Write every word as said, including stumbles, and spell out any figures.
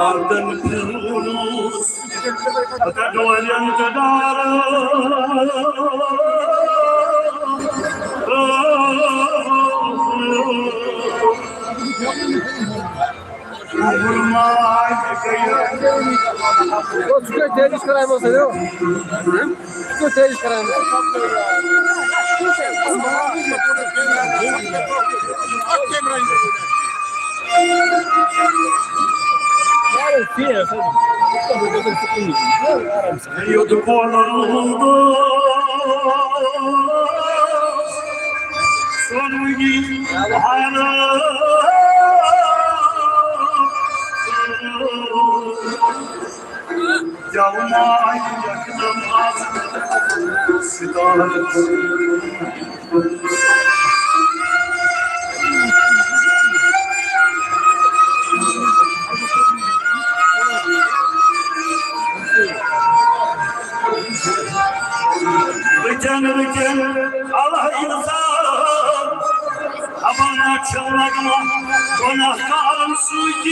آدن پھیونُس کٹورٮ۪ن تہٕ ڈارن۔ یوٚت کۄلن ہُنٛد سۄنہٕ ہر جوان یکدم از ستارٕ۔ وٕچھن وٕچھن اللہ انسان، اما نہ چھِ لگان گۄناہ کارن سۭتۍ۔